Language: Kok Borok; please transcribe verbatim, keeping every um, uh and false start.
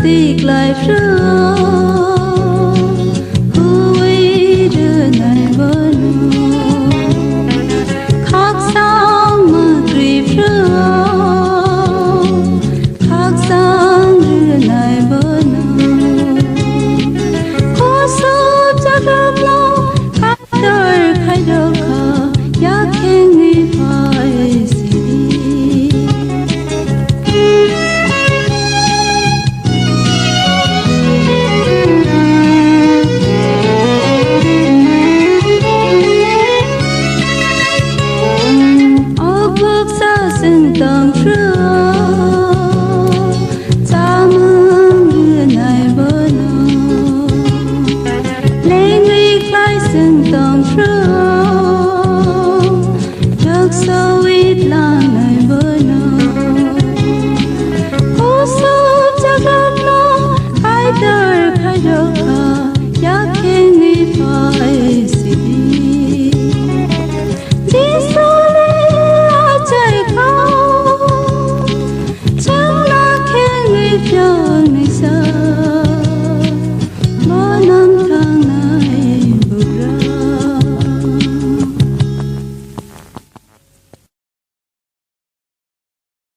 Tiklai phru, hui rwnai bono. Khakchang mwkri phru, khakchang rwnai bono. Kosop jagatno Tor khairokha yakhengwi phai sidi. O buksa chwng tong phru, chamung rwnai bono. Lengwi khlai chwng tong phru, thoksowi tlangnai bono. Kosop jagatno Kaitor khairokha yakhengwi phai